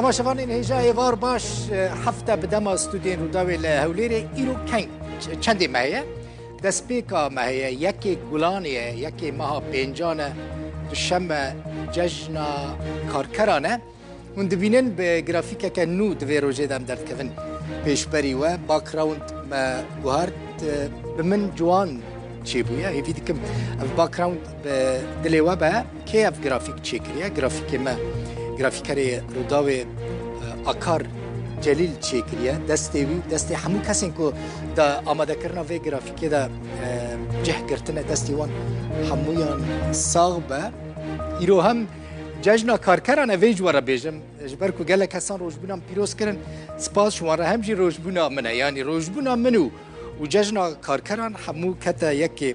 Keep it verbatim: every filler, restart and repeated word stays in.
Paşevanên hêja êvar baş, e, hefte bi dema stûdiyên Rûdawê li Hewlêrê îro keng, ç-, çendê me heye? Destpêka me heye, yekê Gulanê ye, yekê meha pêncan e, duşeme cejna karkeran e. Hûn dibînin bi grafîkeke nû di vê rojê de em derdikevin pêşberî we. Background me guhart, e, bi min ciwan çêbûye. Hêvî dikim ev background bi dilê we be. Kê ev grafîk çêkiriye? Grafîkê me, grafîkerê Rûdawê, e, Akar Celîl çêkiriye. Destê wî, destê hemû kesên ku di amadekirina vê grafîkê de, e, cih girtine, destê wan hemûyan sax be. Îro hem cejna karkeran e, vê ji we re bêjim, ji ber ku gelek kesan rojbûnan pîroz kirin, spas ji wan re, hem jî rojbûna min e. Yanî rojbûna min û, û cejna karkeran hemû kete yekê.